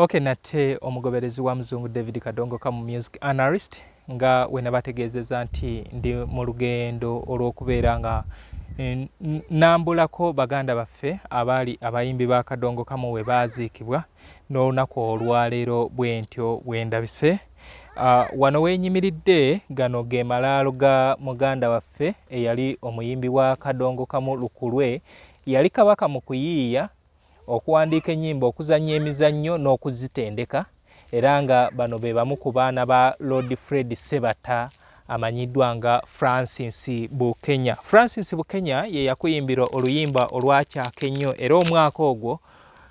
Ok, nate omugoberezi wa Muzungu David Kadongo Kamu, music analyst, nga wenabategeezeza nti ndi mu lugendo olw'okubeera nga nambulako baganda baffe abaali abayimbi ba Kadongo Kamu we baaziikibwa. N'olunaku olwaleero bwentyo bwendabise. Wano wenyimiridde, gano ge malaalo ga muganda waffe eyali omuyimbi wa Kadongo Kamu lukulwe. Yali kabaka mu kuyiiya, okuwandiika ennyimba, okuzannya emizannyo n'okuzitendeka, era nga bano be bamu ku baana ba Lord Fred Sebata amanyiddwa nga Francis Bukenya. Francis Bukenya ye yakuyimbira oluyimba olwakyaka ennyo, era omwaka ogwo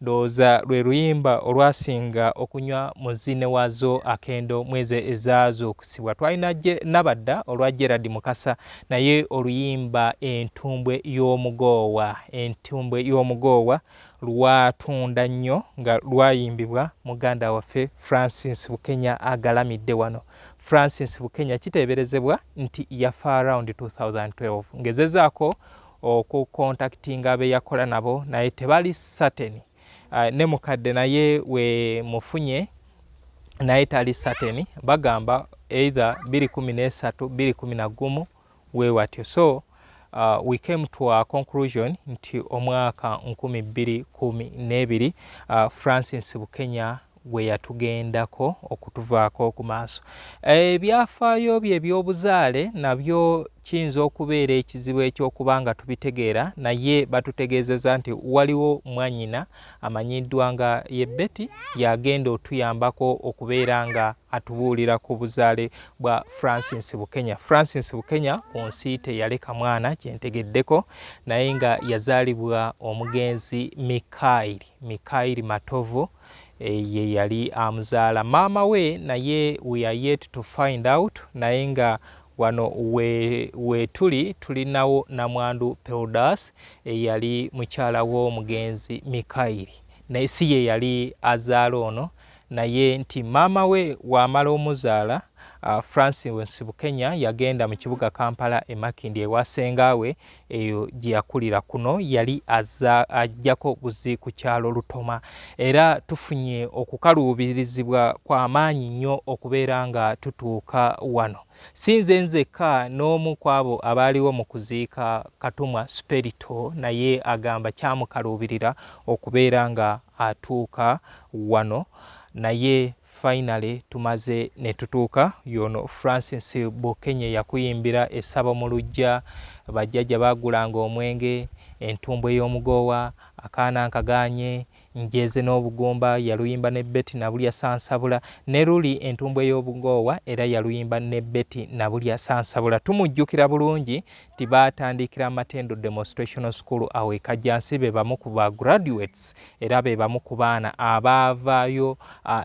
ndowooza lwe luyimba olwasinga okunywa mu zinewazo akendo mwezi ezaazuukusibwa. Twalina Nabadda olwa Gerard Mukasa, naye oluyimba Entumbwe y'Omugoowa, Entumbwe y'Omugoowa lwatunda nnyo nga lwayimbibwa muganda waffe Francis Bukenya agalamidde wano. Francis Bukenya kiteeberezebwa nti yafa around 2012. Ngezezaako okukontaktinga abeyakola nabo naye tebali certain. Ne mukadde naye we mufunye naye tali certain, bagamba either 213, 211, wewatyo. So we came to a conclusion nti omwaka 2012 Francis Bukenya gwe yatugendako okutuvaako ku maaso. Ebyafaayo bye ebyobuzaale nabyo kiyinza okubeera ekizibu ekyokuba nga tubitegeera, naye batutegeezeza nti waliwo mwanyina amanyiddwa nga ye Betty, yagenda otuyambako okubeera nga atubuulira ku buzaale bwa Francis Bukenya. Francis Bukenya ku nsi teyaleka mwana kyentegeddeko, naye nga yazaalibwa omugenzi Mikairi, Mikairi Matovu ye yali amuzaala. Maama we naye we are yet to find out, naye nga wano we tuli tulinawo namwandu Peldas eyali mukyala w'omugenzi Mikairi, naye si ye yali azaala ono, naye nti maama we wamala omuzaala, Francis Bukenya yagenda mu kibuga Kampala e Makindye ewa sengaawe eyo gye yakulira. Kuno yali ajjako buzi ku kyalo Lutoma, era tufunye okukaluubirizibwa kw'amaanyi nnyo okubeera nga tutuuka wano. Si nze nzekka, n'omu ku abo abaaliwo mu kuziika Katumwa Sperito naye agamba kyamukaluubirira okubeera nga atuuka wano, naye finally tumaze ne tutuuka. Yono Francis Bukenye yakuyimbira Essabo mu Luggya, Bajjajja Baagulanga Omwenge, Entumbwe y'Omugoowa, Akaana Nkagaanye, Njeze n'Obugumba, yaluyimba ne Betty Nabulya Sansabula, ne luli Entumbwe y'Obugoowa era yaluyimba ne Betty Nabulya Sansabula. Tumujjukira bulungi nti baatandikira Amatendo Demonstrational School awo e Kajjansi, be bamu ku ba graduates era be bamu ku baana abaavaayo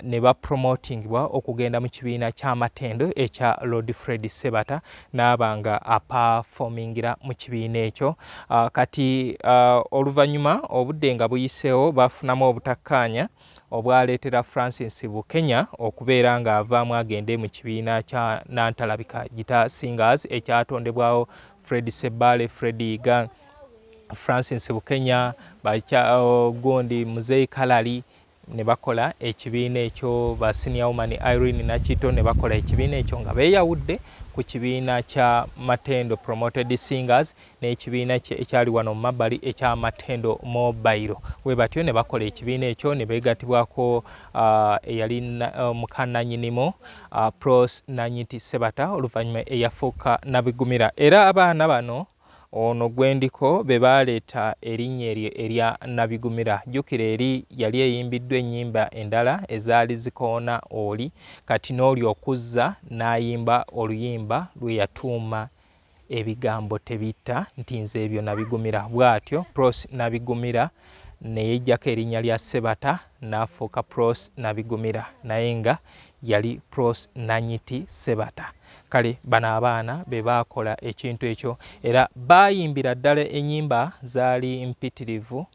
ne bapromotingibwa okugenda mu kibiina ky'Amatendo ekya Lord Fred Sebata, n'aba nga aperformingira mu kibiina ekyo. Kati oluvannyuma obudde nga buyiseewo, bafunamu obutakkaanya obwaleetera Francis Bukenya okubeera ng'avaamu agende mu kibiina kya Nantalabika Guitar Singers ekyatondebwawo Fred Sebbaale, Fred Yiga, Francis Bukenya, gundi Muzeyi Kalali, ne bakola ekibiina ekyo, ba senior woman Irene Nakito, ne bakola ekibiina ekyo nga beeyawudde ku kibiina kya Matendo Promoted Singers n'ekibiina ekyali wano mu mabbali ekya Matendo Mobile. We batyo ne bakola ekibiina ekyo ne beegattibwako eyali mukananyinimu Pros Nanyiti Sebata, oluvannyuma eyafuuka Nabigumira. Era abaana bano ono gwendiko be baaleeta erinnya eryo erya Nabigumira. Jjukira eri yali eyimbiddwa ennyimba endala ezaali zikoona oli, kati n'oli okuzza n'ayimba oluyimba lwe yatuuma Ebigambo Tebitta, nti nze ebyo nabigumira. Bw'atyo Pros Nabigumira ne yeggyako erinnya lya Sebata n'afuuka Pros Nabigumira, naye nga yali Pros Nanyiti Sebata. Kale bano abaana be baakola ekintu ekyo era baayimbira ddala ennyimba zaali mpitirivu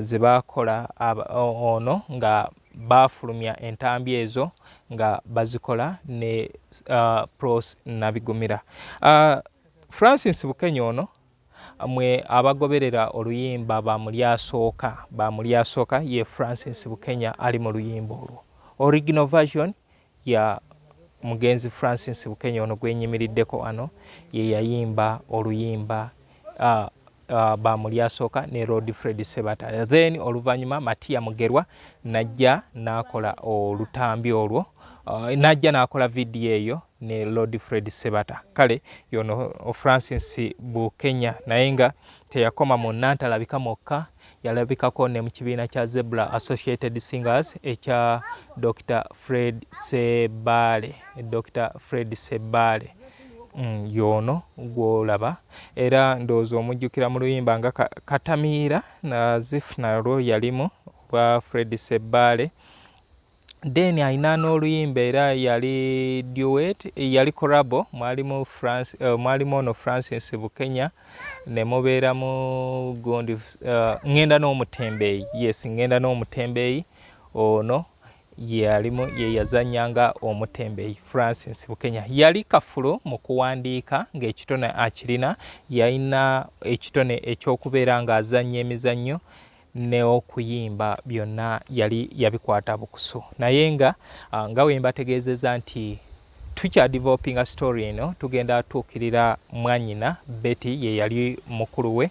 ze baakola ono nga baafulumya entambi ezo nga bazikola ne Pros Nabigumira. Francis Bukenya ono Mwe abagoberera oluyimba Bamulyasooka, Bamulyasooka ye Francis Bukenya ali mu luyimba olwo. Original version ya mugenzi Francis Bukenya ono gwenyimiriddeko wano ye yayimba oluyimba Bamulyasooka ne Lord Fred Sebata. Then oluvannyuma Matia Mugerwa najja n'akola olutambi olwo, najja n'akola vidiyo eyo ne Lord Fred Sebata. Kale yono Francis Bukenya naye nga teyakoma mu Nantalabika mwokka, yalabikako ne mu kibiina kya Zebra Associated Singers ekya Dr. Fred Sebale. Dr. Fred Sebale yono gwolaba era ndowooza omujjukira mu luyimba nga Katamiira Nazif nalwo yalimu obwa Fred Sebale. Then alina n'oluyimba era yali duet, yali collabo, mwalimu France, mwalimu ono Francis Bukenya ne mubeeramu gundi Ngenda n'omutembeeyi. Yes, Ngenda n'omutembeeyi ono yalimu, ye yazannyanga omutembeeyi. Francis Bukenya yali kafulu mu kuwandiika ng'ekitone akirina, yalina ekitone eky'okubeera ng'azannya emizannyo n'okuyimba, byonna yali yabikwata bukusu. Naye nga nga bwe mbategeezezza nti tukya developinga story eno, tugenda tuukirira mwannyina Betty, ye yali mukulu we,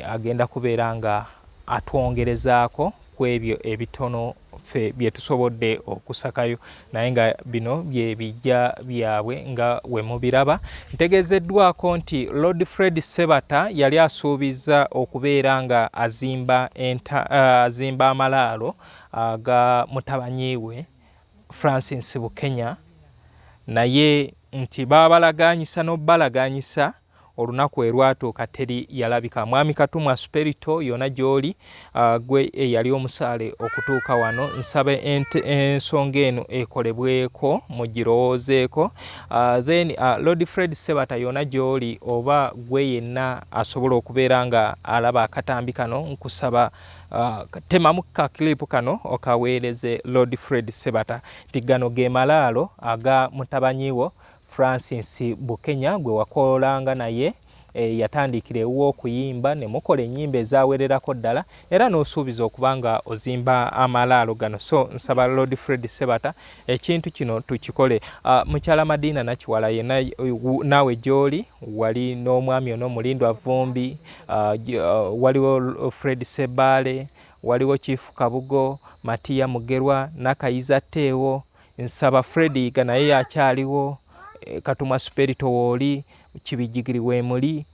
agenda kubeera nga atwongerezaako ku ebyo ebitono ffe bye tusobodde okusakayo, naye nga bino bye bijja byabwe nga we mubiraba. Ntegeezeddwako nti Lord Fred Sebata yali asuubizza okubeera nga azimba azimba amalaalo aga mutabanyi we Francis Bukenya, naye nti baabalagaanyisa n'okubalagaanyisa olunaku erwatuuka teri yalabika. Mwami Katumwa Superito, yona gy'oli, gwe eyali omusaale okutuuka wano, nsaba ensonga eno ekolebweko, mugirowoozeeko. Then Lord Fred Sebata, yona gy'oli oba gwe yenna asobola okubeera nga alaba akatambi kano, nkusaba temamu ka clip kano okaweereze Lord Fred Sebata nti gano ge malaalo aga mutabanyi wo Francis Bukenya gwe wakolanga naye, yatandikira ewuwo okuyimba ne mukola ennyimba ezawererako ddala, era n'osuubiza okuba nga ozimba amalaalo gano. So nsaba Lord Fred Sebata ekintu kino tukikole. Mukyala Madina Nakiwala yenna naawe gy'oli, wali n'omwami ono Mulindwa Vumbi, waliwo Fred Sebaale, waliwo Chief Kabugo, Matiya Mugerwa, Nakayiza Teewo, nsaba Fred Yiga naye akyaliwo, Katumwa Superito wooli, Kibijigiri weemuli,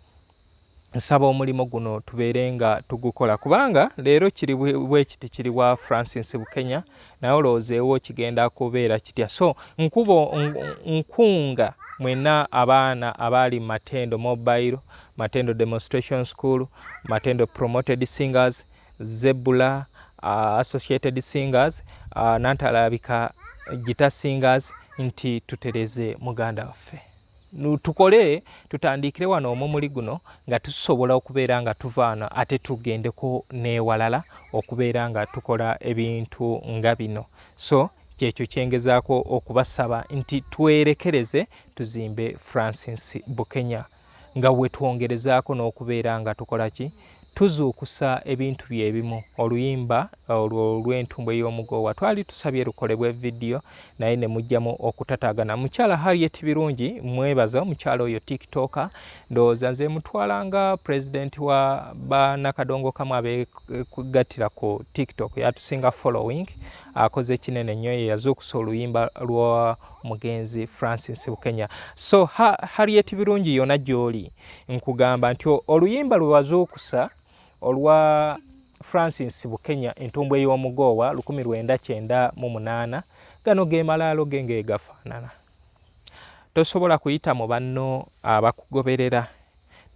nsaba omulimu guno tubeere nga tugukola, kubanga leero kiri bwe kiti kiri wa Francis Bukenya, naye olowoozeewo kigenda kubeera kitya? So nkubo nkunga mwenna abaana abaali mu Matendo Mobile, Matendo Demonstration School, Matendo Promoted Singers, Zebula Associated Singers, Nantalabika Gita Singers, nti tutereze muganda waffe, tukole tutandikire wano omumuli guno nga tusobola okubeera nga tuva wano ate tugendeko n'ewalala okubeera nga tukola ebintu nga bino. So kyekyo kyengezaako okubasaba nti twerekereze tuzimbe Francis Bukenya nga wetwongerezaako n'okubeera nga tukola ki, tuzuukusa ebintu bye ebimu. Oluyimba olwo olw'entumbwe y'omugoowa twali tusabye lukolebwe vidiyo, naye ne mujjamu okutataagana. Mukyala Harriet Birungi mwebaza, omukyala oyo TikToker, ndowooza nze mutwala nga pulezidenti wa bannakadongo kamu abeegattira ku TikTok, yatusinga following, akoze kinene nnyo, ye yazuukusa oluyimba lwa mugenzi Francis Bukenya. So Harriet Birungi, yona gy'oli, nkugamba nti oluyimba lwe wazuukusa olwa Francis Bukenya, entumbwe y'omugoowa 1998, gano ge malaalo ge ng'egafaanana. Tosobola kuyita mu banno abakugoberera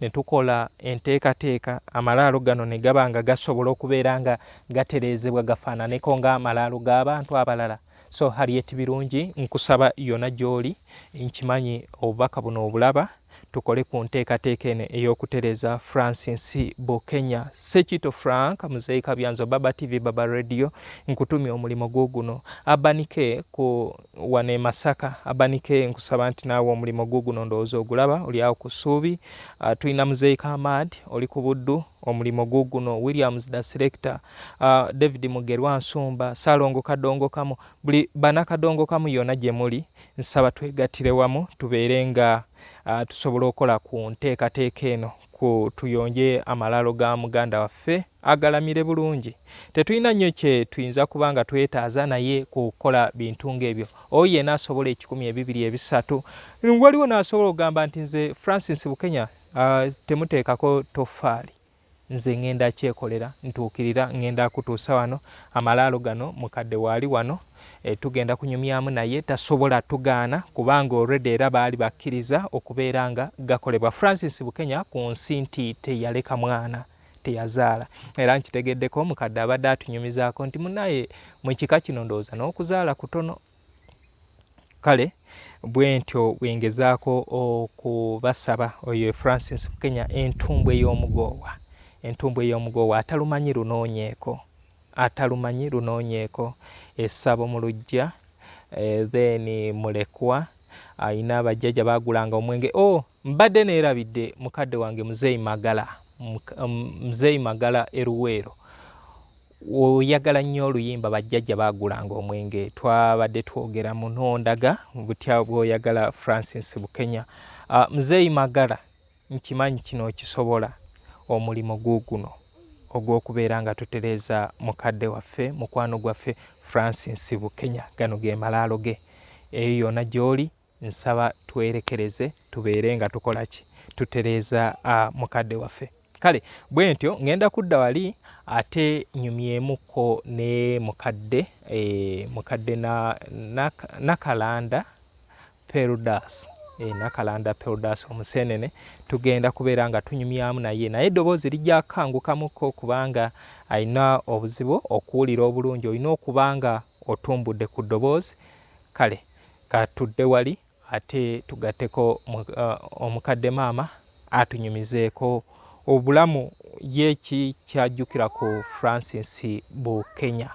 ne tukola enteekateeka amalaalo gano ne gaba nga gasobola okubeera nga gatereezebwa gafaananeko ng'amalaalo g'abantu abalala? So Harriet Birungi, nkusaba yona gy'oli, nkimanyi obubaka buno obulaba, tukole ku nteekateeka eno ey'okutereeza Francis Bukenya. Ssekito Frank, Muzeeyi Kabyanzo, Baba TV, Baba Radio, nkutumye omulimu guuguno. Abanike ku wano e Masaka, Abanike nkusaba nti naawe omulimu guuguno ndowooza ogulaba, oli awo ku Ssuubi. Tulina Muzeeyi Kamad oli ku Buddu, omulimu guuguno. Williams the Selector, David Mugerwa Nsumba, Ssalongo Kadongo Kamu, buli banakadongo kamu yonna gye muli, nsaba twegattire wamu tubeere nga tusobola okukola ku nteekateeka eno ku tuyonje amalaalo ga muganda waffe agalamire bulungi. Tetulina nnyo kye tuyinza kuba nga twetaaza naye kukola bintu ng'ebyo. Oyo yenna asobola ekikumi ebibiri ebisatu, waliwo n'asobola okugamba nti nze Francis Bukenya temuteekako toffaali, nze ngenda kyekolera ntuukirira ngenda kutuusa wano amalaalo gano mukadde waali wano tugenda kunyumyamu naye tasobola tugaana kubanga already era baali bakkiriza okubeera nga gakolebwa. Francis Bukenya ku nsi nti teyaleka mwana, teyazaala, era nkitegeddeko omukadde abadde atunyumizaako nti munaye mu kika kino ndowooza n'okuzaala kutono. Kale bwentyo bwengezaako okubasaba oyo Francis Bukenya entumbwe y'omugoowa, entumbwe y'omugoowa atalumanyi lunoonyeeko, atalumanyi lunoonyeeko, essabo mu luggya, then mulekwa ayina abajjajja baagulanga omwenge. Oh, mbadde neerabidde mukadde wange Muzeeyi Magala, Muzeeyi Magala e Luweero, oyagala nnyo oluyimba bajjajja baagulanga omwenge. Twabadde twogera munondaga butya bw'oyagala Francis Bukenya. Muzeeyi Magala, nkimanyi kino okisobola, omulimu guuguno ogw'okubeera nga tutereeza mukadde waffe, mukwano gwaffe Francis Bukenya. Gano ge malaalo ge. Eyo yonna gy'oli nsaba twerekereze tubeere nga tukola ki, tutereeza mukadde waffe. Kale bwentyo ngenda kudda wali ate nyumyemuko ne mukadde mukadde Nakalanda Peldas, Nakalanda Peldas omusenene, tugenda kubeera nga tunyumyamu naye, naye eddoboozi lijja kukangukamuko kubanga alina obuzibu okuwulira obulungi, olina okuba nga otumbudde ku ddoboozi. Kale katudde wali ate tugatteko omukadde maama atunyumizeeko obulamu ye ki kyajjukira ku Francis Bukenya.